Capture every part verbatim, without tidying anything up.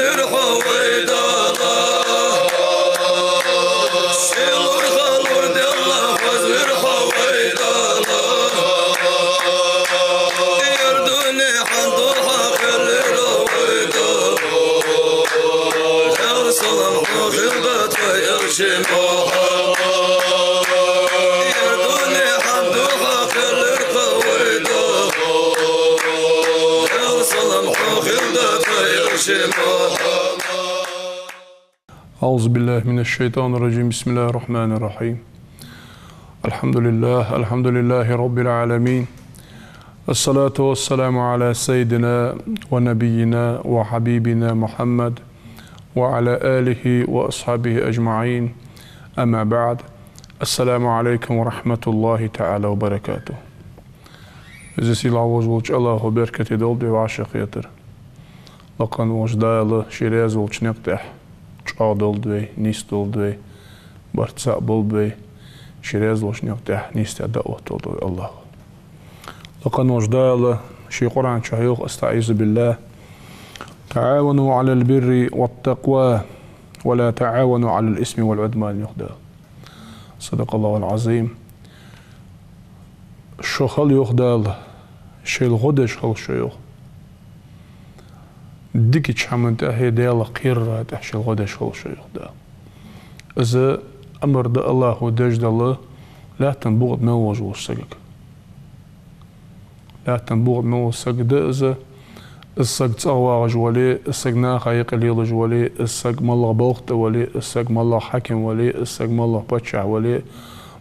Хьо вай Дала, сийлур-халур Даьла, хоза вир хьо вай Дала. Ер дунен хьан духьа хилира вай Дала. Даьла салам хьона хилда тха элча Мухьаммад. Ер дунен хьан духьа хилира вай Дала. Даьла салам хьона хилда тха элча Мухьаммад. أعوذ بالله من الشيطان الرجيم. بسم الله الرحمن الرحيم. الحمد لله، الحمد لله رب العالمين. الصلاة والسلام على سيدنا ونبينا وحبيبنا محمد وعلى آله وأصحابه أجمعين. أما بعد. السلام عليكم ورحمة الله تعالى وبركاته. Веза-сийлахь волаш волча АллахӀа беркате долда вай вӀашагӀкхетар. Лакха волча Дала Ше раьза волча никъ тӀа чӀоагӀдолда вай, нийсдолда вай, барт цхьа болба вай, Ше раьза волча никъ тӀа нийсденна дӀаоттадолда вай АллахӀа. Лакха волча Дала Ший Къуръан чу йоах: أستعيذ بالله. تعاونوا على البر والتقوى ولا تعاونوا على الإثم والعدوان, йоах Дала. صدق الله العظيم. Шо хила, йоах Дала, шоайла гӀо деш хила шо, йоах. Дикача хӀаман тӀехьеи Даьлах кхерара тӀехьеи шоайла гӀо деш хила шо, йоах Дала. Из амар да АллахӀа деш дола лаьттан букъа тӀа мел волаш волча сагага. Лаьттан букъа тӀа мел вола саг да из. Из саг цӀагӀа вагӀаш вале, из саг наха юкъе лелаш вале, из саг малагӀа балха тӀа вале, из саг малагӀа хьаким вале, из саг малагӀа паччахь вале,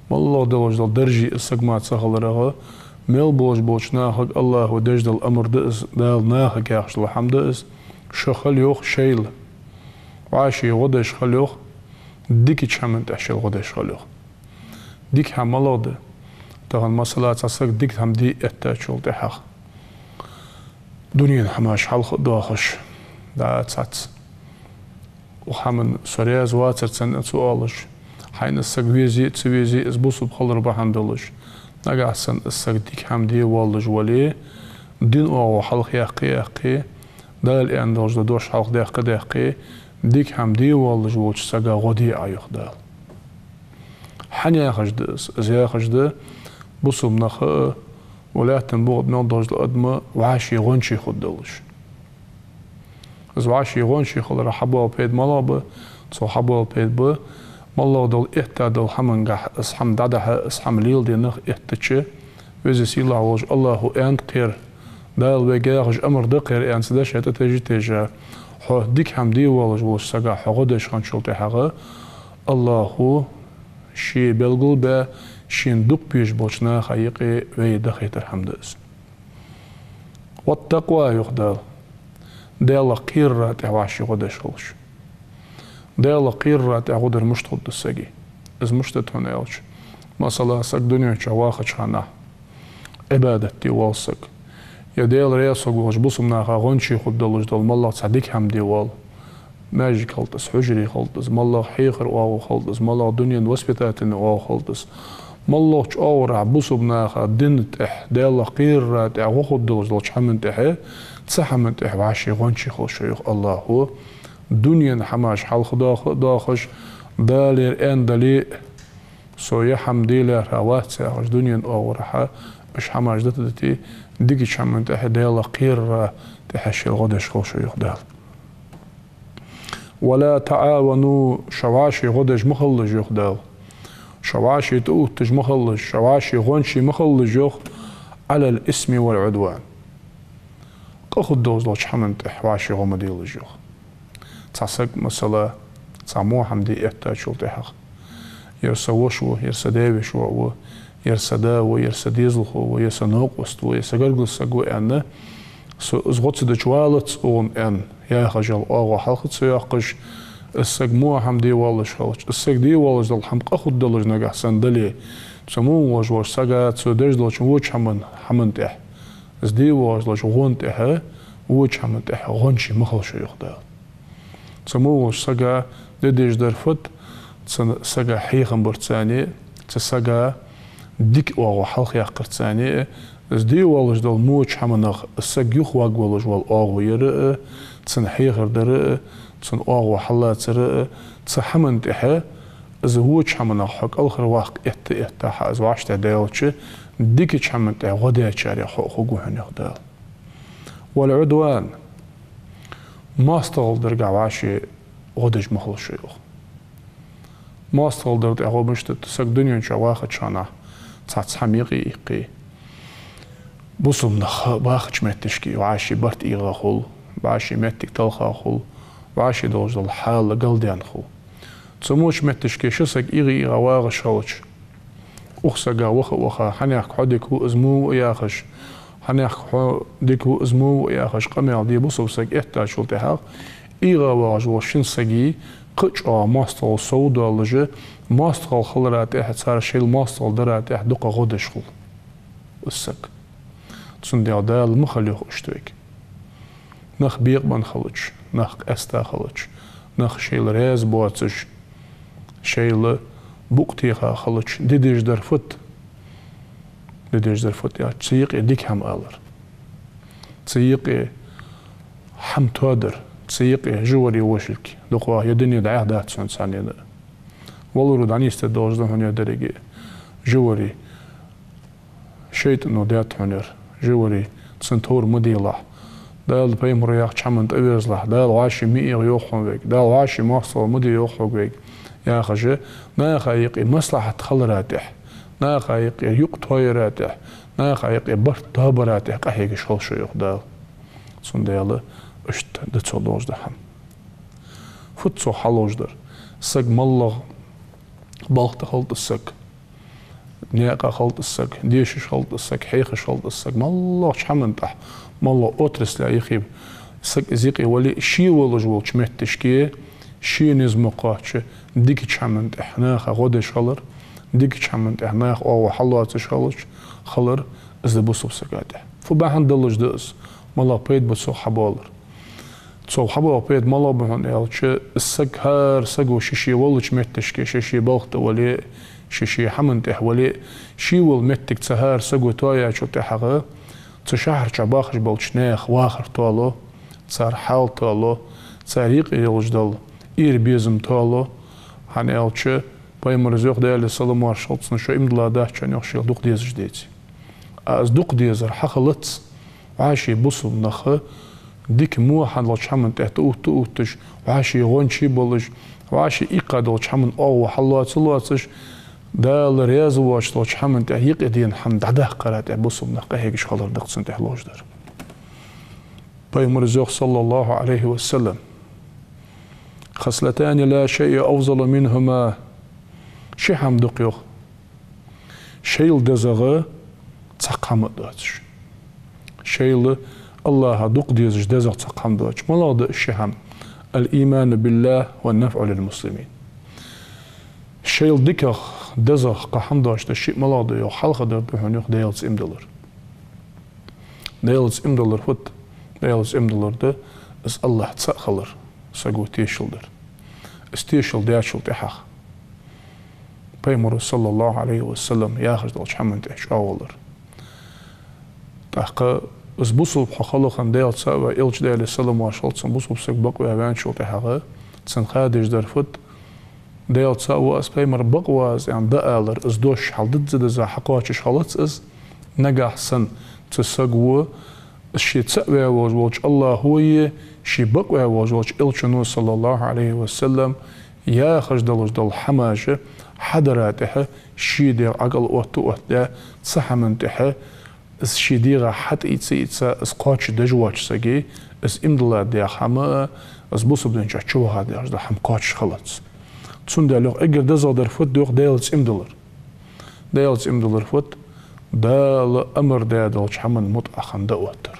малагӀа долаш дола даржа из сага мара ца хиларах, мел болаш болча нахага АллахӀа деш дола амар да из, Дала нахага яхаш дола хӀама да из. Шо хила, йоах, шоайла вӀаший гӀо деш хила, йоах, дикача хӀаман тӀехьеи шоайла гӀо деш хила, йоах. Дика хӀама малагӀа да? Тахан, масала, цхьа саг дика хӀама де эттачул тӀехьагӀа, дунен хӀамаш хьалха а доахаш, да, цхьацца: «Укх хӀаманна со раьза вацар», — цунна цо оалаш, «Хьайна из саг везе а, ца везе а, из бусалба хилар бахьан долаш». Нагахьа санна из саг дика хӀама де воаллаш вале, дина оагӀув хьалха яккха а яьккхе, Дала аьнна долаш дола дош хьалха даьккха а даьккхе, дика хӀама де воаллаш волча сага гӀо де Ӏа, йоах Дала. ХӀана яхаш да из? Из яхаш да, бусалба нах а, укх лаьттан букъа тӀа мел долаш дола адам вӀаший гӀончий хургдолаш. Из вӀаший гӀончий хиларах хьабоала пайда малагӀа ба? Цох хьабоала пайда ба, малагӀа дола этта дола хӀамангахьа из хӀама дӀадахьа, из хӀама леладе нах эттача, Веза-Сийлахь волча АллахӀа аьннад кхера, Дала вайга яхаш амар да кхера аьнна, цу дешах тӀатеже-тежа, хьо дика хӀама де воаллаш волча сага хьо гӀо деш хинначул тӀехьагӀа, АллахӀа Ше белгалбаь, Шийна дукха безаш болча наха юкъе вай дахийтар хӀама да из. «واتقوا», — йоах Дала. Даьлах кхерара тӀехьа вӀаший гӀо деш хилаш. Даьлах кхерара тӀехьа гӀо дар мишта хургда сага? Из мишта да тхона аьлча, масала, саг дунен чу вахача хана Ӏибадат де воал саг, е Даьла раьза волаш бусалба наха гӀончий хургдолаш дола малагӀа цхьа дика хӀама де воал, маьждиг хилда из, хьужаре хилда из, малагӀа хьехарча оагӀув хилда из, малагӀа дунен воспитательни оагӀув хилда из, малагӀча оагӀорахьа бусалба наха дина тӀехьа, Даьлах кхерара тӀехьа гӀо хургдолаш долча хӀаман тӀехьа, цу хӀаман тӀехьа вӀаший гӀончий хила шо, йоах АллахӀа. Дунен хӀамаш хьалха доаха а доахаш, Дала ер аьнна дале а, со ер хӀама де лаьрхӀа вац яхаш, дунен оагӀорахьа уж хӀамаш дита а дите, дикача хӀаман тӀехьеи Даьлах кхерара тӀехьеи шоайла гӀо деш хила шо, йоах Дала. «ولا تعاونوا», шо вӀаший гӀо деш ма хилалаш, йоах Дала. Шо вӀаший тӀаувтташ ма хилалаш, шо вӀаший гӀончий ма хилалаш, йоах, «على الإثم والعدوان». Къа хургдолаш долча хӀаман тӀехьа вӀаший гӀо ма делалаш, йоах. Цхьа саг, масала, цхьа во хӀама де эттачул тӀехьагӀа, ер са воша ва, ер са даь-веший воӀ ва, ер са да ва, ер са дезалхо ва, ер са новкъост ва, ер са гаргара саг ва аьнна, со из гӀо ца дича валац укхунна аьнна, яхаш йола оагӀув хьалха ца йоаккхаш, из саг во хӀама де воаллаш хилча, из саг де воаллаш дола хӀама къа хургдолаш нагахьа санна дале, цу во волаш волча сага цо деш долча воча хӀаман, хӀаман тӀехьа, из де воаллаш долча гӀон тӀехьа, воча хӀаман тӀехьа гӀончий ма хила шо, йоах Дала. Цу во волча сага де дезаш дар фуд? Цу сага хьехам барца а, цу сага дика оагӀув хьалхаяккхарца а, Из де волаш дола воча хӀаманах саг юхаваргволаш вола оагӀув яр а, цун хьехар дар а, цун оагӀув хьаллацар а, цу хӀаман тӀехьа из воча хӀаманах хьо кӀалхарваккха этта-этта хьа из вӀаштӀехьадаьлча, дикача хӀаман тӀехьа гӀо даьчарех хьо а хургва хьона, йоах Дала. والعدوان, моастагӀал дарга вӀаши гӀо деш ма хила шо, йоах. МоастагӀал дар тӀехьа гӀо мишта да? Саг дунен чу вахача хана цхьацца хӀама юкъе иккхе, бусалба нах бахача метташка вӀаши барт ийгӀа хул, вӀаши моттиг талха хул, вӀаши долаш дола хьал галдаьнна хул. Цу воча метташка ши саг ийгӀа-ийгӀа вагӀаш хилча, укх сага ваха а ваха, хьанехк хьо дика ва, из во ва яхаш, хьанехк хьо дика ва, из во ва яхаш, къамаьл де бусалба саг эттачул тӀехьагӀа, ийгӀа вагӀаш волча шин сага кхы а чӀоагӀа моастагӀал совдоалаш, моастагӀал хилара тӀехьа, цар шоайла моастагӀал дара тӀехьа дукха гӀо деш хул из саг. Цудухьа Дала ма хила йоах иштта вайга. Нах бекъабенна хилча, нах къаьста хилча, нах шоайла раьза боацаш, шоайла букъ теха хилча, де дезаш дар фуд? Де дезаш дар фуд аьлча, цу юкъе дика хӀама алар. Цу юкъе хӀама тоадар, цу юкъе живари вошилки. Дукхагӏа ер дуне дӀаьха дац хьона цхьаннена а. Валаро дӀанийсдергдолаш да хьона ер деррига а. Живари шайтӀано даьд хьона ер, живари, цун товр ма делахь. Дала, пайхамаро яхача хӀаман тӀа везалахь. Дала вӀаши ма ийгӀа йоах хьона вайга. Дала вӀаши моастагӀал ма де йоах хьога вайга. Яхаш, наха юкъе маслахьат хилара тӀехьа, наха юкъе юкъ тоаяра тӀехьа, наха юкъе барт тоабара тӀехьа къахьегаш хила шо, йоах Дала. Цудухьа иштта да цо долаш да хӀама. Фуд цох хьалолаш дар? Саг моллагӀа балха тӀа хилда из саг, наькъа хилда из саг, дешаш хилда из саг, хьехаш хилда из саг, моллагӀча хӀаман тӀа, моллагӀа отрасле юхе саг из юкъе вале а, ше волаш волча метташка ше низ ма кхоачча, дикача хӀаман тӀехьа наха гӀо деш хилар, дикача хӀаман тӀехьа наха оагӀув хьаллоацаш хилар, хилар, из да бусалба сага тӀехьа. Фу бахьан долаш да из? МалагӀа пайда ба цох хьабоалар? Цох хьабоагӀа пайда малагӀа ба хьона аьлча, из саг, хӀара саго ше-ше волча метташка, ше-ше балха тӀа вале а, ше-ше хӀаман тӀехьа вале а, ше вола моттиг цу хӀара саго тоаяьчул тӀехьагӀа, цу шахьар чу бахаш болча наьха вахар тоало, цар хьал тоало, цар юкъе йолаш дола эр-безам тоало, хӀана аьлча пайхамаро йоах, Даьла салам-моаршал хилда цунна, шо иман дилла дац хьона, йоах, шоайла дукха дезаш деце. А из дукха дезар хьахилац, вӀаши бусалба нах дика во хьадолча хӀаман тӀа тӀаувтта-увтташ, вӀаши гӀончий болаш, вӀаши иккха долча хӀаман оагӀув хьаллоаца-лоацаш, Дала раьза воацаш долча хӀаман тӀа юкъе дена хӀама дӀадаккхара тӀа бусалба нах къахьегаш хилар да-кх цунна тӀехьа ловш дар. Пайхамаро йоах, صلى الله عليه وسلم: خصلتان لا شيء أفضل منهما. Ши хӀама да-кх, йоах, шоайла дезагӀа цхьаккха хӀама а доацаш. Шоайла АллахӀа дукха дезаш дезагӀа цхьаккха хӀама доацаш. МалагӀа да ши хӀама? الإيمان بالله والنفع للمسلمين. Шоайла дикагӀа, дезагӀа кхы хӀама доацаш да шиъ малагӀа да, йоах, хьалха дар да хьона, йоах, Даьлаца иман диллар. Даьлаца иман диллар фуд? Даьлаца иман диллар да из АллахӀ цаӀ хилар, саго тешал дар. Из тешал даьчул тӀехьагӀа пайхамаро, صلى الله عليه وسلم, яхаш долча хӀаман тӀа чӀоагӀо валар. ТӀаккха из бусалба хьо хала хана, Даьла цаӀ а ваь, Элча, Даьла салам-моаршал хилда цунна, бусалба саг бакъваь ваьнначул тӀехьагӀа, цунна ха дезаш дар фуд? Даьла цаӀ а ва аз, пайхамар бакъ ва аз, аьнна, дӀаалар, из дош хьалдизза-дизза хьакхоачаш хилац из. Нагахь санна цу саго, из ше цаӀ ваь волаш волча АллахӀо а, ше бакъваь волаш волча Элчано, صلى الله عليه وسلم, яхаш долаш дола хӀамаш хьадара тӀехьа, ший дегӀ ӀокӀал отта-оттадаь, цу хӀаман тӀехьа из ший дегӀа хьатӀаийца-ийца, из кхоачашдеш воацача сага, из иман дилла даь хӀама а, из бусалба дин чу чуваха дезаш дола хӀама кхоачаш хилац. Цудухьа, йоах, эггара дезагӀа дар фуд, йоах, Даьлаца иман диллар. Даьлаца иман диллар фуд? Дала амар даь долча хӀаман мутӀахьа хинна дӀаоттар.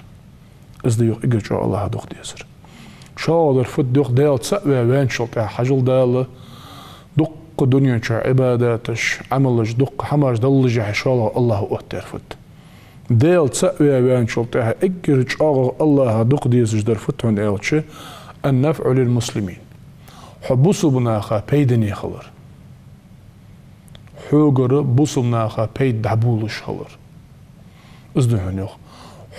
Из да, йоах, эггара чӀоагӀа АллахӀа дукха дезар. ШоллагӀа дар фуд, йоах, Даьла цаӀ а ваь ваьнначул тӀехьагӀа, хьажал, Дала дуккха дунен чу Ӏибадаташ, Ӏамалаш, дуккха хӀамаш даллашехь, шоллагӀа АллахӀа оттадаьр фуд? Даьла цаӀ а ваь ваьнначул тӀехьагӀа эггара чӀоагӀагӀа АллахӀа дукха дезаш дар фуд хьона аьлча, النفع للمسلمين. Хьо бусалба наха пайдане хилар. Хьогара бусалба наха пайда дӀаболалуш хилар. Из да хьона, йоах.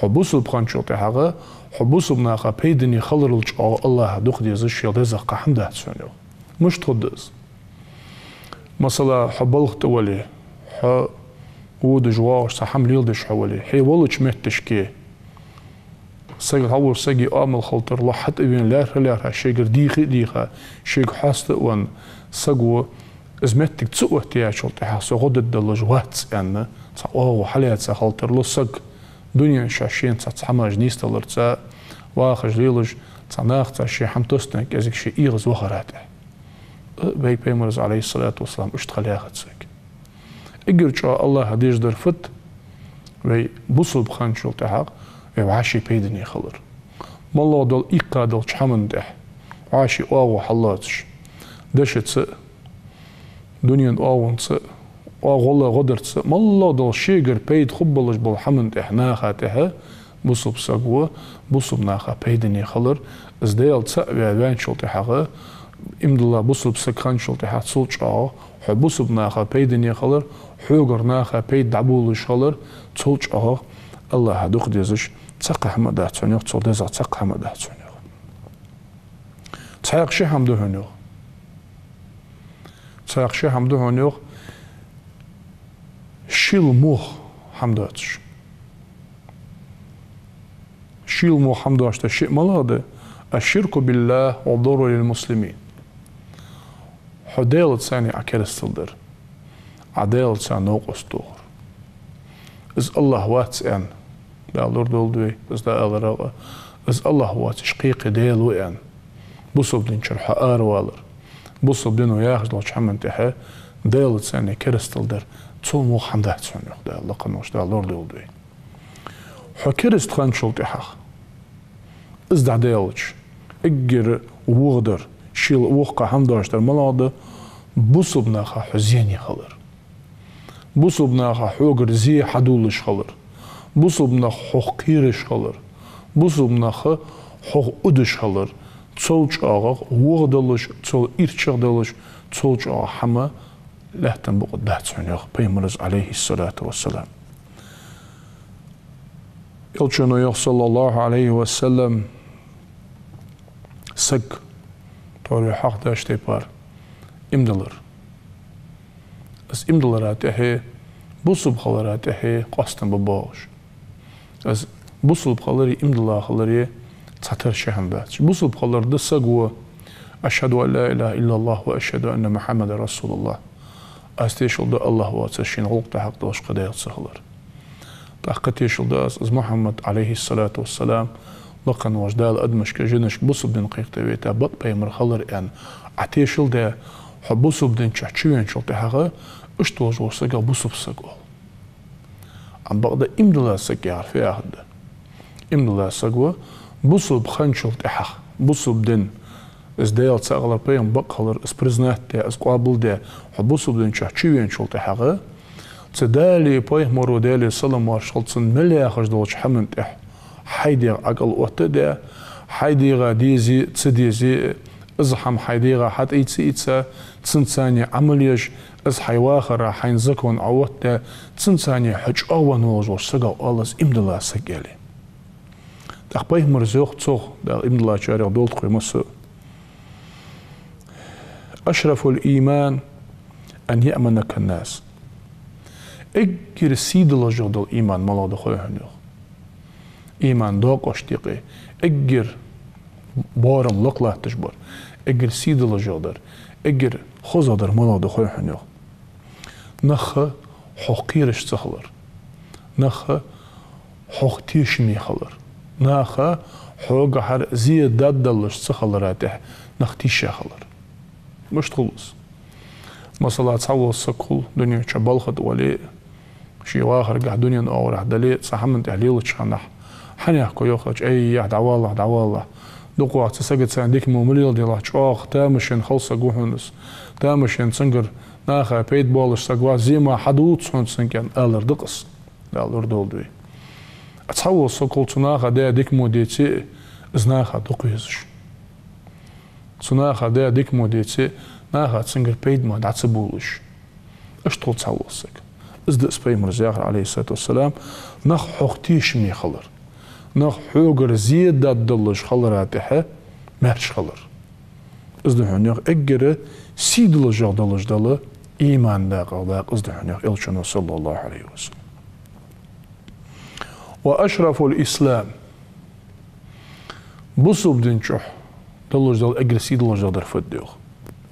Хьо бусалба хинначул тӀехьагӀа, хьо бусалба наха пайдане хиларал чӀоагӀа АллахӀа дукха дезаш шел дезагӀа кхы хӀама дац хьона, йоах. Мишта хургда из? Масала, хьо балха тӀа вале, хьо водаш воагӀаш цхьа хӀама леладеш хьо вале, хье волча метташка саг, хьавола сага оамал хила тарлу, хьатӀавена лаьрхӀа-лаьрхӀа, шийгара дийха а дийха, шийга хьоста а венна, саго из моттиг ца оттаяьчул тӀехьагӀа со гӀо дергдолаш вац аьнна, цхьа оагӀув хьалаьца хила тарлу саг, дунен чу шийна цхьацца хӀамаш нийсдаларца, вахаш лелаш, цхьа нахаца ший хӀама тоссаденна кӀезига ше эгӀазвахара тӀехьа. Вай Пайхамара, Ӏалайхиссалату вассалам, иштта хила яхац вайга. Эггара чӀоагӀа АллахӀа дезаш дар фуд? Вай бусалба хинначул тӀехьагӀа вай вӀаший пайдане хилар. МоллагӀа дола иккха долча хӀаман тӀехьа вӀаший оагӀув хьаллоацаш, дешаца а, дунен оагӀонца а, оагӀув гӀо дарца а, моллагӀа дола шийгара пайда хургболаш бола хӀаман тӀехьа, наха тӀехьа бусалба саго бусалба наха пайдане хилар, из Даьла цаӀ ваь ваьнначул тӀехьагӀа, иман дилла бусалба саг хинначул тӀехьагӀа цул чӀоагӀа хьо бусалба наха пайдане хилар, хьогара наха пайда дӀаболалуш хилар, цул чӀоагӀа АллахӀа дукха дезаш цхьаккха хӀама дац хьона, йоах, цул дезагӀа цхьаккха хӀама дац хьона, йоах. Цхьаькха ши хӀама да хьона, йоах. Цхьаькха ши хӀама да хьона, йоах, шийла мух хӀама доацаш. Шийла мух хӀама доацаш да шиъ малагӀа да: الشرك بالله والضرر للمسلمين. Хьо Даьлаца цхьана Ӏа керастал дар, Ӏа Даьлаца цхьана новкъост тохар. Из АллахӀ вац аьнна, Дала лорадолда вай, из дӀааларах а, из АллахӀ воацаш кхы-кхы даьла ва аьнна, бусалба дина чура хьо аравалар, бусалба дино яхаш долча хӀаман тӀехьа Даьлаца цхьана керастал дар, цул мух хӀама дац хьона, йоах Дала, лакха волча Дала лорадолда вай. Хьо кераста хинначул тӀехьагӀа, из дӀадаьлча, эггара вогӀа дар, шийла воккха хӀама доацаш дар малагӀа да? Бусалба наха хьо зене хилар. Бусалба наха хьогара зе хьадолалуш хилар. Бусалба нах хьох кхераш хилар. Бусалба нах хьох удаш хилар. Цул чӀоагӀагӀа вогӀа долаш, цул ирчагӀа долаш, цул чӀоагӀа хӀама лаьттан букъа тӀа дац хьона, йоах Пайхамара, Ӏалайхиссалату вассалам. Элчано йоах, саллаллахӀу Ӏалайхи ва саллам, саг тхьовра хьоахадеш тайпара иман диллар. Из иман диллара тӀехьа, бусалба хилара тӀехьа къоастам ба боагӀаш. Из бусалба хилари иман дилла хилари цхьатарра ши хӀама дац. Бусалба хилар да саго: أشهد أن لا إله إلا الله وأشهد أن محمدا رسول الله. Аз тешал ду АллахӀ воацар шийна гӀулакх тӀа хьакъ долаш кхы даьла ца хилар. ТӀаккха тешал ду аз, из Мухьаммад, Ӏалайхиссалату вассалам, лакха волча Дала адамашка, жинашка бусалба дин кхайкаде вайта бакъ пайхамар хилар аьнна. Ӏа тешал даь, хьо бусалба дина чу чувеначул тӀехьагӀа, иштта волаш вола сагах бусалба саг оал. Ам бакъда иман дилла саг яхар фу яхар да? Иман дилла саг ва бусалба хинначул тӀехьагӀа, бусалба дин, из Даьла цаӀ хилар, пайхамар бакъ хилар, из признать даь, из къоабалдаь, хьо бусалба дина чу чувеначул тӀехьагӀа, цу Даьлеи пайхамарои, Даьлера салам-моаршал хилда царна, мел яхаш долча хӀаман тӀехьа хьай дегӀа ӀокӀал отта а даь, хьай дегӀа дезе а, ца дезе а, из хӀама хьай дегӀа хьатӀаийца а ийца, цунца цхьана Ӏамал еш, из хьай вахара хьайна закон Ӏооттадаь, цунца цхьана хьо чӀоагӀвенна волаш волча сагах оал из иман дилла саг аьле. ТӀаккха пайхамара йоах цох, Дала иман диллачарех долда тхо массо а: أشرف الإيمان أن يأمنك الناس. Эггара сий долаш дола иман малагӀа да хой хьона, йоах. Иман доакъошта юкъе эггара боарам лакха латташ бар, эггара сий долаш дар, эггара хозагӀа дар малагӀа да хой хьона, йоах. Наха хьох кхераш ца хилар, наха хьох тешаме хилар, наха хьогахьара зе даддаллаш ца хилара тӀехьа нах тийша хилар. Мишта хул из? Масала, цхьавола саг хул, дунен чу балха тӀа вале а, ший вахаргахьа дунен оагӀорахьа дале а, цхьа хӀаман тӀехьа лелача хана, хьанехко йоахача: «Ай, яхь, дӀавалахь, дӀавалахь. ДукхагӀа цу сагаца дика мо ма леладелахь, чӀоагӀа тамашийна хала саг ва хьона из. Тамашийна, цунгара наха пайда боалаш саг ва, зе мара хьадувц хьона цунга», — аьнна алар да-кх из. Дала лорадолда вай. А цхьавола саг хул, цу наха даь дика мо деце а, из наха дукха везаш. Цу наха даь дика мо деце а, наха цунгара пайда мо дӀа ца болалуш. Иштта хул цхьавола саг. Из да из пайхамара яхар, Ӏалайхи ссалату вассалам, нах хьох тешаме хилар. Нах хьогара зе даддаллаш хилара тӀехьа маьрша хилар. Из да хьона йоах эггара сий долаш йола, долаш дола иман дакъа, дакъа из да хьона йоах Элчано, саллаллахӀу Ӏалайхи ва саллам. وأشرف الإسلام. Бусалба дина чу долаш дола эггара сий долаш дола дар фуд йоах.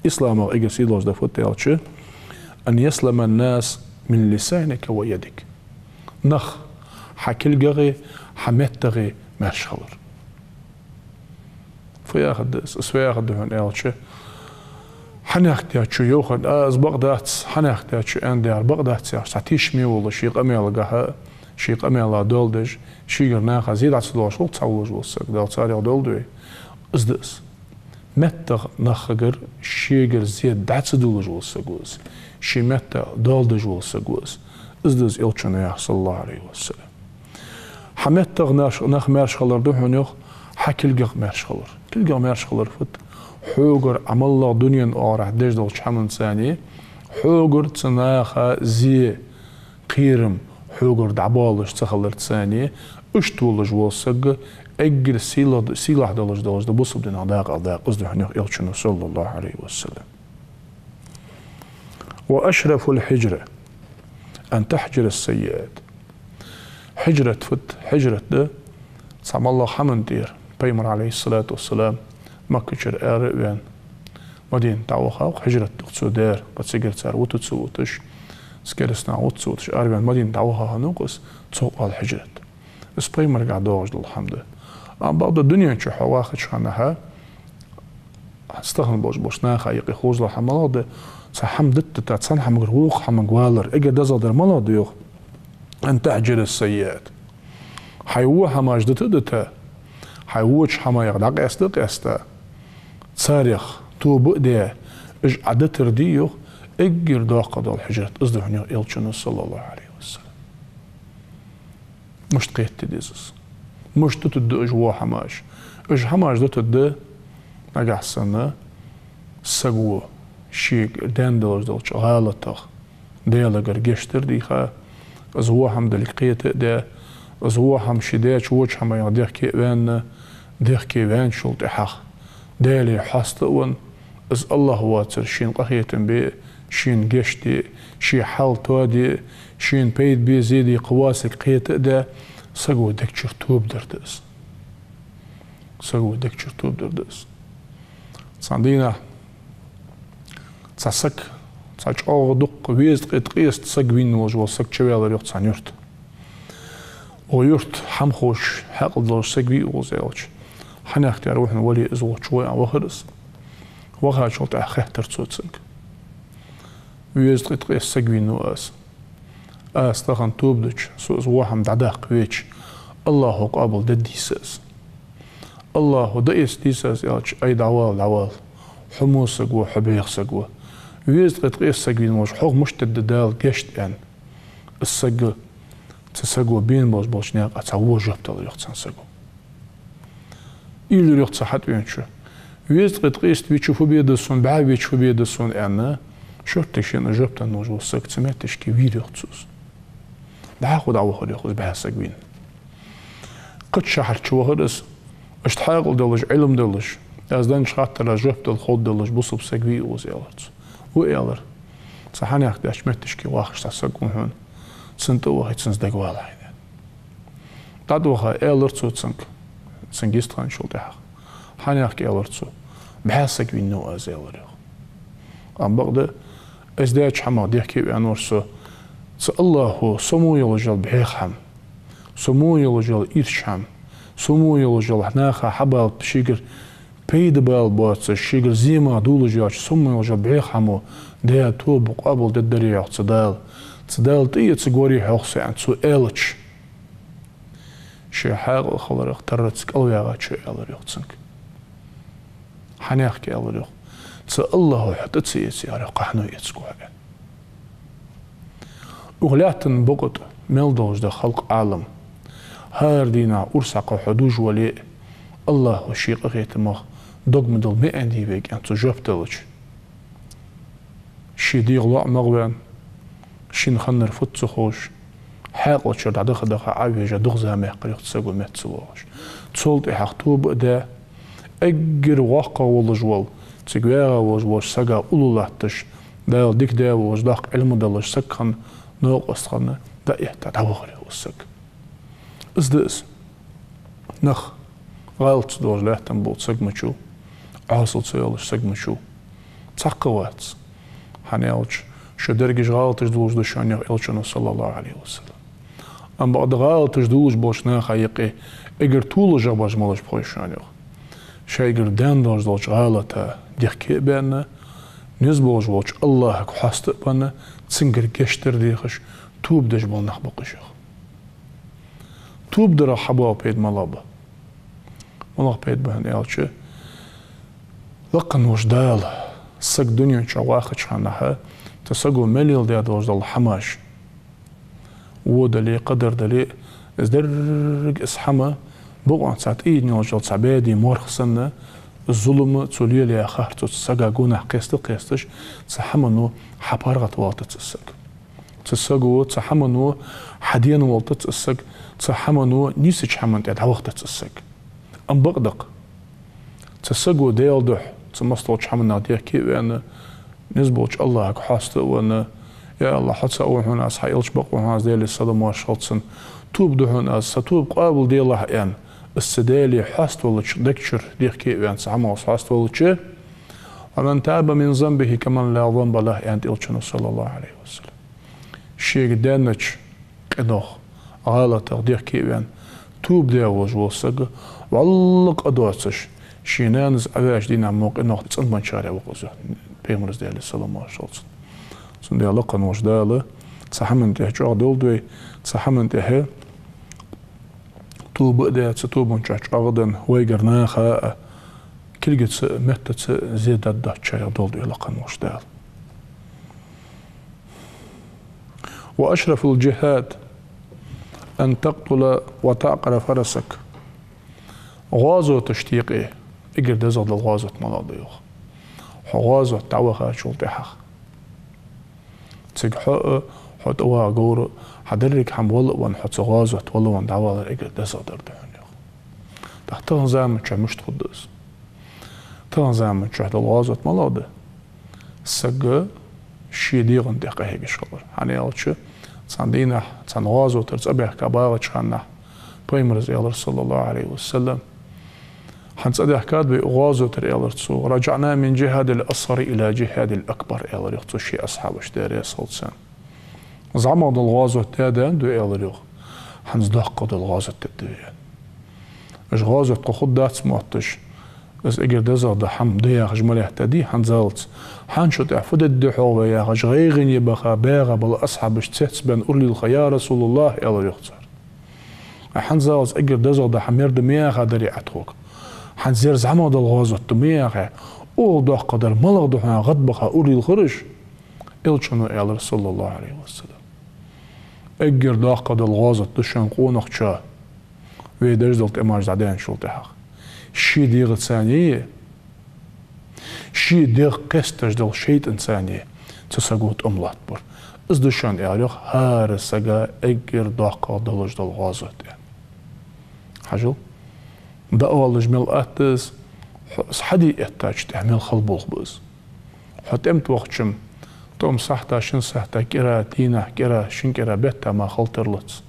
Исламах эггара сий долаш дар фуд аьлча, أن يسلم الناس من لسانك ويدك. Нах хьа кулгагӀеи, хьа меттагӀеи маьрша хилар. Фу яхар да из? Из фу яхар да хьона аьлча, хьанехк дечо йоахар, а, из бакъ дац, хьанехк дечо аьнна дер бакъ дац яхаш, цхьа тешаме волаш, ший къамаьлагахьа, ший къамаьла доал деш, шийгара наха зе дӀа ца доалаш волча цхьа волаш вола саг, Дала царех долда вай. Из да из. МеттагӀа нахагара шийгара зе дӀа ца доалаш вола саг ва из. Ший метта доал деш вола саг ва из. Из да из Элчано яхар, саллаллахӀу Ӏалайхи ва саллам. Хьа меттагӀа нах, нах маьрша хилар да хьона йоах, хьа кулгагӀа маьрша хилар. КулгагӀа маьрша хилар фуд? Хьогара Ӏа моллагӀа дунен оагӀорахьа деш долча хӀаманца, хьогара цу наха зе, кхерам хьогара дӀабоалаш ца хиларца, иштта волаш вола саг эггара сийлахь, сийлахь долаш, долаш да бусалба динах дакъа, дакъа из да хьона йоах Элчано, саллаллахӀу Ӏалайхи ва саллам. وأشرف الهجرة أن تهجر السيئات. Хьижрат фуд? Хьижрат да цхьа моллагӀа хӀаман тӀера пайхамар, Ӏалайхи ссалату вассалам, Маккачура ара а ваьнна, Мадинате дӀаваха ва-кх, хьижрат да-кх цо даьр, кхы цигара цар вута ца вуташ, цу кераста наха вута ца вуташ, ара ваьнна Мадинате дӀаваха хиннав-кх из, цох оал хьижрат. Из пайхамарагахьа доагӀаш дола хӀама да. Амма бакъда дунен чу хьо вахача хана хьа, стахан болаш болча наха юкъе хулаш дола хӀама малагӀа да? Цхьа хӀама дита дита, цхьан хӀамагара вокха хӀамага валар, эггара дезагӀа дар малагӀа да йоах? أن تهجر السيئات. Хьай во хӀамаш дита а дита, хьай воча хӀамаех дӀакъаьста а къаьста, царех тоба а даь, уж Ӏа дитар да йоах, эггара доккха дола хьижрат из да хьона йоах Элчано, саллаллахӀу Ӏалайхи ва саллам. Мишта кхетаде деза из? Мишта дутаргда уж во хӀамаш? Уж хӀамаш дутаргда, нагахьа санна саго шийгара даьнна долаш долча гӀалатах Даьлагара гешт дар дийха, из во хӀама далга кхета а даь, из во хӀама ше даьча воча хӀамаех дехке а ваьнна, дехке ваьнначул тӀехьагӀа Даьлага хьаста а венна, из АллахӀ воацар шийна къахетам бе а, шийна гешт де а, ший хьал тоаде а, шийна пайда бе, зе де кхы воацилга кхета а даь, саго дег чура тоба дар да из. Саго дег чура тоба дар да из. Цхьан дийнахьа цхьа саг, цхьа чӀоагӀа дукха, везткъе ткъеста саг вийна волаш вола саг чуваьлар йоах цхьан юрта. Укх юрта хӀамахоша, хьаькъал долаш саг вий укхаза аьлча, хьанехк дер ва хьона, вале из, укхаза чувой аьнна вахар из. Вахачул тӀехьагӀа хаьттар цо цунга: «Везткъе ткъеста саг вийнав аз. Аз тахан тоба дича, со из во хӀама дӀадаккха веча, АллахӀо къоабалдергдий са из? АллахӀо дӀаэцаргдий са из аьлча, ай, дӀавала, дӀавала. Хьо во саг ва, хьо бӀеха саг ва. Везткъе ткъеста саг вийна волаш, хьох мишта дергда Дала гешт?» — аьнна. Из саг, цу саго бена болаш болча наькъа цхьа во жоп делар йоах цхьан саго. Аьлар йоах цу хьатӀавеначо: «Везткъе ткъеста вича фу бе да сона, бӀаь вича фу бе да сона?» — аьнна, шортта шийна жоп денна волаш вола саг цу метташка вийр йоах цо из. ДӀахо дӀавахар йоах из бӀаь саг вийна. Кхыча шахьар чу вахар из, иштта хьаькъал долаш, Ӏилма долаш, аз деннача хаттара жоп дала ховргдолаш бусалба саг вий укхаза, аьлар цо. «Ва», — аьлар. «Цу хьанехк деча метташка вахаш цхьа саг ва хьона. Цунна тӀавахе, цунца дагавала хьайна». ДӀатӀаваха, аьлар цо цунга, цунга йистхинначул тӀехьагӀа: «Хьанехк, — аьлар цо, — бӀаь саг вийнав аз», — аьлар йоах. Амма бакъда, из даьча хӀамах дехке а ваьнна вар со. Цу АллахӀо со во йолаш йола бӀеха хӀама, со во йолаш йола ирча хӀама, со во йолаш йола наха хьабалта шийгара пайда бала боацаш, шийгара зе мара долаш йоацаш, со во йолаш йола бӀеха хӀамо Даьла тоба къоабалдергдарий йоах цу Дала. Цу Дала тӀаэцаргварий хьох со, аьнна, цо аьлча, ший хьаькъал хиларах тарраца кӀалваьгӀачо аьлар йоах цунга: «Хьанехк, — аьлар йоах, — цу АллахӀо хьо тӀа ца эций, — аьлар йоах, — кхы хьан эцаргва хьо?» Укх лаьттан букъа тӀа мел долаш да халкъ, Ӏалам. ХӀара дийнахьа урс хьакха хьо дувш вале а, АллахӀо ший къахетамах дог ма дилла ма аьннадий вайга, аьнна, цо жоп делча, ший дегӀа лоӀамагӀа ваьнна, шийна хиннар фуд ца ховш, хьаькъал чура дӀадаха-даха Ӏовежа дукха зама яьккхар йоах цу саго метта ца воагӀаш. Цул тӀехьагӀа тоба а даь, эггара воккхагӀа волаш вола, цига ваьгӀа волаш волча сага уллув латташ, Дала дика даь волаш, доккха Ӏилма долаш саг хинна, новкъост хинна, дӀаэтта дӀавахар йоах из саг. Из да из. Нах, гӀалат ца долаш лаьттан болча сага мичав, Ӏосал ца йолаш сага мичав, цхьаккха вац. ХӀана аьлча, шо дерригаш гӀалаташ долаш да шоана йоах Элчано, صلى الله عليه وسلم. Амма бакъда гӀалаташ долаш болча наха юкъе эггара толашагӀа бараш малаш ба хой шоана йоах? Шоайгара даьнна долаш долча гӀалата дехке а баьнна, низ болаш волча АллахӀага хьоста а баьнна, цунгара гешт дар дехаш, тоба деш бола нах ба-кх уж йоах. Тоба дарах хьабоагӀа пайда малагӀа ба? МалагӀа пайда ба хӀана аьлча, лакха волча Дала саг дунен чу вахача хана, цу саго мел леладаь долаш дола хӀамаш, во дале, кхыдар дале, из деррига из хӀама бокъонца тӀаийдина йолаш йола цхьа баьде морх санна, зулам а цо лелаяь харцо цу сага гонахьа кхеста-кхесташ, цу хӀамано хьапаргӀатвалийтац из саг. Цу саго, цу хӀамано хьадена валийтац из саг, цу хӀамано нийсача хӀаман тӀа дӀавахийтац из саг. Амма бакъда-кх, цу саго Даьла духьа цу массадолча хӀаманах дехке а ваьнна, низ болча АллахӀага хьоста а ваьнна: «Я АллахӀ, хьо цаӀ ва хьона аз, хьа Элча бакъ ва хьона аз, Даьлага салам-моаршал хилда цунна, тоба да хьона аз, са тоба къоабалделахь», — аьнна, из цу Даьлага хьоаставаьлча, дег чура дехке а ваьнна, цу хӀамах хьоаставаьлча, «ومن تاب من ذنبه كمن لا ذنب له», — аьннад Элчано, صلى الله عليه وسلم. Шийга даьннача къинах, гӀалатах дехке а ваьнна, тоба даь волаш вола саг, вӀалла къа доацаш, ший нанас Ӏоваьча дийнахьа мо къинах цӀенбенначарех ва-кх из, йоах Пайхамара, Даьлага салам-моаршал хилда цунна. Цудухьа лакха волча Дала цу хӀаман тӀехьа чӀоагӀа долда вай, цу хӀаман тӀехьа тоба а даь, цу тобан чу чӀоагӀа денна, вайгара наха а кулгаца а, меттаца а зе дӀадоттачарех долда вай лакха волча Дала. «وأشرف الجهاد أن تقتل وتعقر فرسك». ГӀазоташта юкъе эггара дезагӀа дола гӀазот малагӀа да йоах? Хьо гӀазота дӀавахачул тӀехьагӀа, цига хьо а, хьо тӀаваха говр а, хьа деррига хӀама вала а венна, хьо цу гӀазота вала а венна дӀавалар эггара дезагӀа дар да хьона йоах. ТӀаккха тахан заман чу мишта хургда из? Тахан заман чу дола гӀазот малагӀа да? Саг ший дегӀа тӀа къахьегаш хилар. ХӀана аьлча, цхьан дийнахьа, цхьан гӀазотара цӀабаьхка багӀача хана, Пайхамара аьлар, صلى الله عليه وسلم: «ХӀанз цӀадаьхкад вай гӀазотара», — аьлар цо. «رجعنا من جهاد الأصغر إلى جهاد الأكبر», — аьлар йоах цо ший асхьабашта, Даьла раьза хилва царна. ЗӀамагӀа дола гӀазот даьд, аьнна, аьлар йоах. ХӀанз доккхагӀа дола гӀазот дергда вай, аьнна. Уж гӀазот кхы хургдац мотташ, из эггара дезагӀа дола хӀама да яхаш ма лаьттадий хӀанзалца. ХӀанз шун тӀехьа фу дергда хьогӀ вай яхаш, гӀайгӀане баха, багӀа бола асхьабаш цецбаьнна уралилха: «يا رسول الله», — аьлар йоах цар. ХӀанзалца эггара дезагӀа дола хӀама ер да ма яхадарий Ӏа тхога? ХӀанз ер зӀамагӀа дола гӀазот да ма яхий? Укхул доккхагӀдар малагӀа да хьона гӀадбаха уралилхараш? Элчано аьлар, صلى الله عليه وسلم: эггара доккхагӀа дола гӀазот да шоана къонахчоа, вай деш дола тӀемаш дӀадаьнначул тӀехьагӀа, ший дегӀаца а, ший дегӀ кхестадеш долча шайтӀаца а цу саго тӀом латтабар. Из да шоана, аьлар йоах, хӀара сага эггара доккхагӀа долаш дола гӀазот, аьнна. Хьажал, дӀаоалаш мел атта из, хьо из хьаде эттача тӀехьа мел хала болх ба из. Хьо тӀем тӀа вахача-м, тӀом сахьата, шин сахьата кӀира, дийнахьа кӀира, шин кӀира, бетта мара хала тарлац.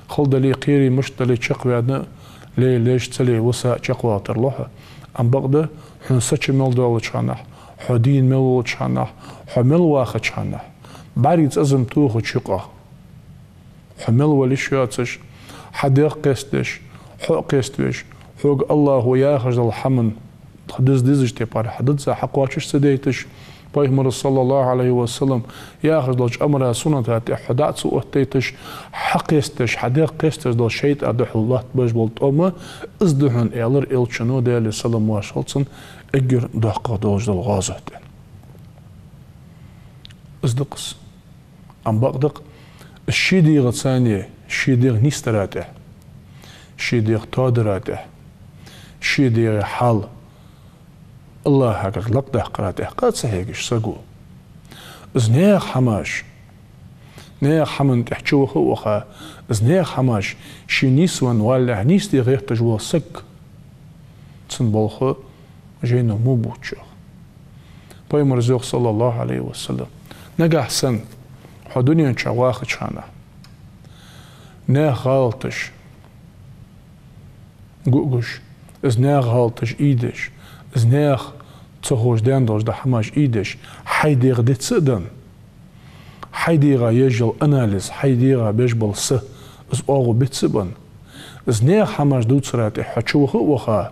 Хала дале, кхерий, мишта дале, чакхваьнна, лей леш, ца лей виса а чакхвала тарлу хьо. Амма бакъда, хьона са чу мел доаллача хана, хьо дийна мел волча хана, хьо мел вахача хана, бӀарга цӀазам тохача юкъа хьо мел вала йиш йоацаш, хьа дегӀ кхестадеш, хьо а кхеставеш, хьога АллахӀо яхаш дола хӀаман хьа деза дезача тайпара хьа деза хьакхоачаш ца дайташ, Пайхамара, صلى الله عليه وسلم, яхаш долча амара, сунната тӀа хьо дӀа а ца оттайташ, хьакхестадеш, хьа дегӀ кхестадеш дола шайтӀа духьал латтабеш бола тӀом, из да хьона, аьлар Элчано, Даьлага салам-моаршал хилда цунна, эггара доккхагӀа долаш дола гӀазот, аьнна. Из да-кх из. Амма бакъда-кх, ший дегӀаца а, ший дегӀ нийсдара тӀа, ший дегӀ тоадара тӀа, ший дегӀа хьал АллахӀагара лакхдаккхара тӀа къа ца хьегаш саго, из наьха хӀамаш, Наьха хӀаман тӀа чуваха а ваха, из наьха хӀамаш ший нийсвенна валлалехь нийсде гӀерташ вола саг, цун болх жайно мо бувц, йоах. Пайхамара йоах, саллаллахӀу Ӏалайхи ва саллам: нагахьа санна хьо дунен чу вахача хана наьха гӀалаташ гу а гуш, из наьха гӀалаташ ийдеш, из наьха ца ховш даьнна долаш дола хӀамаш ийдеш, хьай дегӀа диц а даь, хьай дегӀа еш йола анализ, хьай дегӀа беш бола са, из оагӀув биц а баь, из наьха хӀамаш дувцара тӀа хьо чуваха а ваха,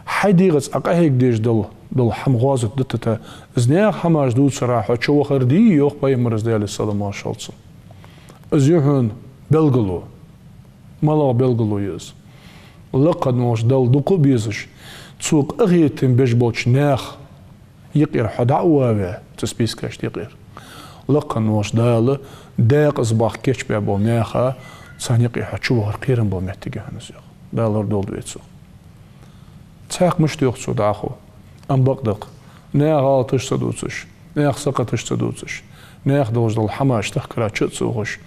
хьай дегӀаца Ӏа къахьега дезаш дола, дола хӀама гӀазот дитта, из наьха хӀамаш дувцара хьо чувахар дий, йоах Пайхамара, Даьла салам-моаршал хилда цунна. Из я хьона белгало. МалагӀа белгало я из? Лакха волча Далла дукха а безаш, Цо къахетам беш болча наьха юкъера хьо дӀа а ваь, цу спискашта юкъера, лакха волча Дала декъаза баха кийчбаь болча наьха, царна юкъе хьо чувахар кхерам бола моттиг я хьона из, йоах. Дала лорадолда вай цох. Цхьаькха мишта йоах цо дӀахо, ам бакъдаккха, наьха гӀалаташ ца дувцаш, наьха сакхаташ ца дувцаш, наьха долаш дола хӀамаш тахкара чу а ца ухаш,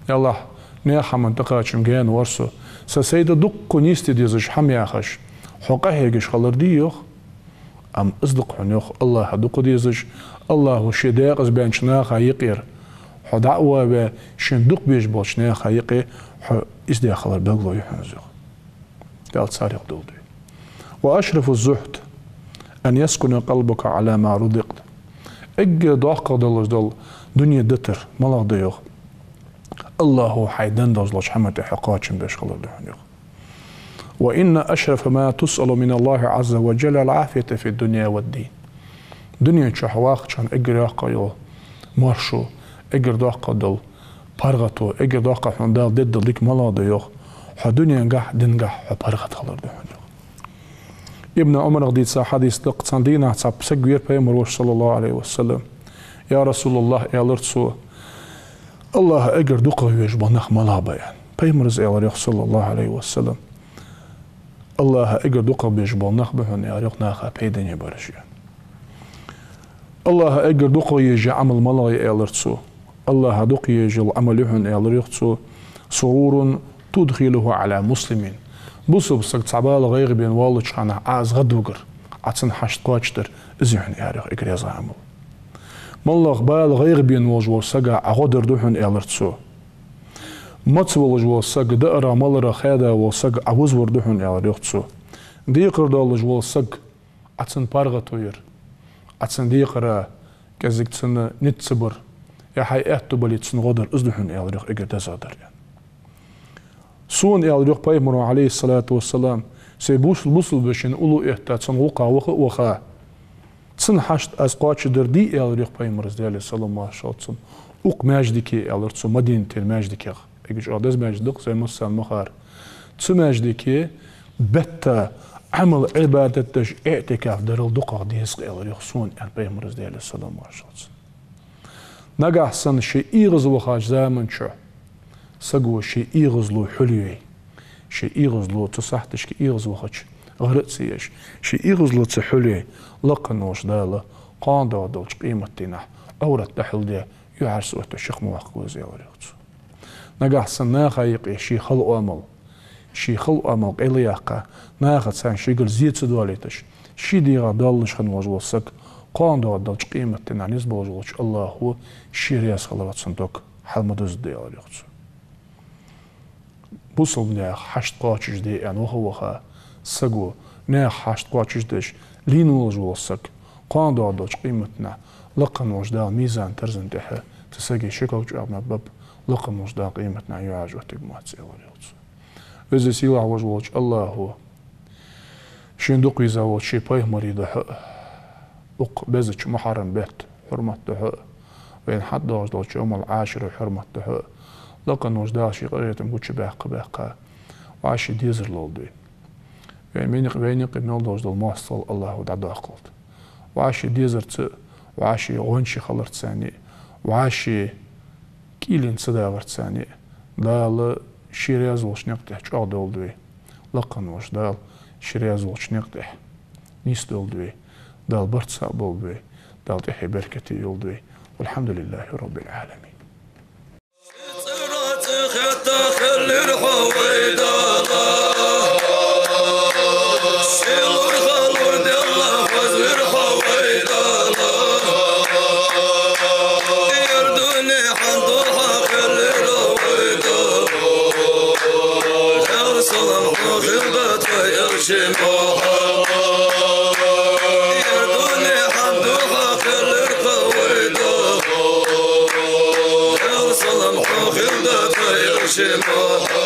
аьлар: наьха хӀаман тӀакхачам гаьна вар со, са сай да дукха нийсде дезаш хӀама, яхаш, хьо къахьегаш хилар дий, йоах? Ам из да-кх хьона, йоах, АллахӀа дукха дезаш, АллахӀа ший декъаза баьннача наьха юкъера хьо дӀа а ваь, шийна дукха безаш болча наьха юкъе хьо из даь хилар белгало я хьона из, йоах. Дала царех долда вай. وأشرف الزهد أن يسكن قلبك على ما رزقت. Эггара доккхагӀа долаш дола дунен дитар малагӀа да, йоах? АллахӀа хьайна денна долаш долча хӀаман тӀа хьо кхоачам беш хилар да хьона, йоах. وإن أشرف ما تسأل من الله عز وجل العافية في الدنيا والدين. Дунен чу хьо вахача хана эггара йоккха йола маршо, эггара доккха дола паргӀато, эггара доккха хьона Дала дергдола дика малагӀа да, йоах? Хьо дуненгахь а, дингахь а хьо паргӀат хилар да хьона, йоах. Ибн Ӏумарах дийца хьадис да-кх, цхьан дийнахьа цхьа саг вера Пайхамара волча, саллаллахӀу Ӏалайхи ва саллам. «Я РасулаллахӀ, — аьлар цо, — АллахӀа эггара дукхагӀа везаш бола нах малагӀа ба?» — аьнна. Пайхамара аьлар, йоах, саллаллахӀу Ӏалайхи ва саллам: «АллахӀа эггара дукхагӀа безаш бола нах ба хьона, — аьлар, — йоах, наха пайдане бараш», — аьнна. «АллахӀа эггара дукхагӀа езаш йола Ӏамал малагӀа я?» — аьлар цо. «АллахӀа дукха езаш йола Ӏамал я хьона, — аьлар, йоах, цо, — سرور تدخله على مسلم». Бусалба саг цхьа бала, гӀайгӀа бена воаллача хана Ӏа из гӀадвигар, Ӏа цун хьашт кхоачашдар, из я хьона, — аьлар, йоах, — эггара езагӀа Ӏамал. МалагӀа бала, гӀайгӀа бена волаш вола сага Ӏа гӀо дар да хьона, — аьлар цо. — Маца волаш вола саг, даарах, маларах хаьда вола саг Ӏа визавар да хьона, — аьлар, йоах, цо. — Декхар долаш вола саг, Ӏа цун паргӀато яр, Ӏа цун декхара кӀезига цунна низ ца бар, е хьай аьттув бале цунна гӀо дар, из да хьона, — аьлар, йоах, — эггара дезагӀа дар», — аьнна. «Сона, — аьлар, йоах, Пайхамара, Ӏалайхи ссалату вассалам, — сай бусалба, бусалба вешийна уллув этта, цун гӀулакха ваха а ваха, цун хьашт аз кхоачашдар дий, — аьлар, йоах, Пайхамара, Даьла салам-моаршал хилда цунна, — укх маьждиге, — аьлар цо, — Мадинатера маьждигах». Эггара чӀоагӀа деза маьждиг да-кх, зай массанена ма харра. «Цу маьждиге бетта Ӏамал, Ӏибадат деш, иӀтикаф дарал дукхагӀа деза-кх, — аьлар, йоах, — сона», — аьнна, Пайхамара, Даьла салам-моаршал хилда цунна. Нагахьа санна ший эгӀаз вахача заман чухь саго ший эгӀазло хьулъяь, ший эгӀазло цу сахьаташка эгӀаз вахача гӀар а ца еш, ший эгӀазло ца хьулъяь, лакха волча Дала кхоана доагӀаш долча къематдийнахьа Ӏоврат дӀахьулдаь, юхьӀаьржа оттавеш чакх ма ваккха веза, — аьлар, йоах, цо. Нагахьа санна наха юкъе ший хала оамал, ший хала оамал къайла а яьккха, нахаца цхьана шийгара зе ца доалийташ, ший дегӀа доаллаш хинна волаш вола саг кхоана доагӀаш долча къематдийнахьа низ болаш волча АллахӀа ший раьза хиларах цун дог хьал ма дузаргда, — аьлар, йоах, цо. Бусалба наьха хьашт кхоачашде аьнна ваха а ваха, саго наьха хьашт кхоачашдеш лийнна волаш вола саг кхоана доагӀаш долча къематдийнахьа лакха волча Дала мизан-тараза тӀа цу сага ши ког чӀоагӀа ма баб, лакха волча Дала къематдийнахьа юхьӀаьржа оттаргвац, — аьлар, йоах, цо. Веза-сийлахь волаш волча АллахӀа шийна дукха везаш волча ший пайхамара духьа а, укх безача мухьаррам бетта хьурмата духьа а, вайна хьатӀадоагӀаш долча йовмал-Ӏашура хьурмата духьа а лакха волча Дала ший къахетам гучабаьккха-баьккха вӀаший дезар лолда вай. Вай мени-, вайна юкъе мел долаш дола моастагӀал АллахӀа дӀадоаккхалда. ВӀаший дезарца а, вӀаший гӀончий хиларца а, вӀаший кӀийлен ца дагӀарца а Дала ший раьза волча наькъа тӀа чӀоагӀдолда вай. Лакха волча Дала ший раьза волча наькъа тӀа нийсдолда вай. Дала барт цхьа болба вай. Дала тӀехье беркате йолда вай. والحمد لله رب العالمين. Хетта хиллар хьо вай Дала, сий лур, ха лур, Даьла хоза вир хьо вай Дала. Ер дунен хьан духьа хиллар вай Дала, Даьла салам хьох хилда тха Элча Мухьаммад. Ер дунен хьан духьа хиллар вай Дала, Даьла салам хьох хилда тха Элча Мухьаммад.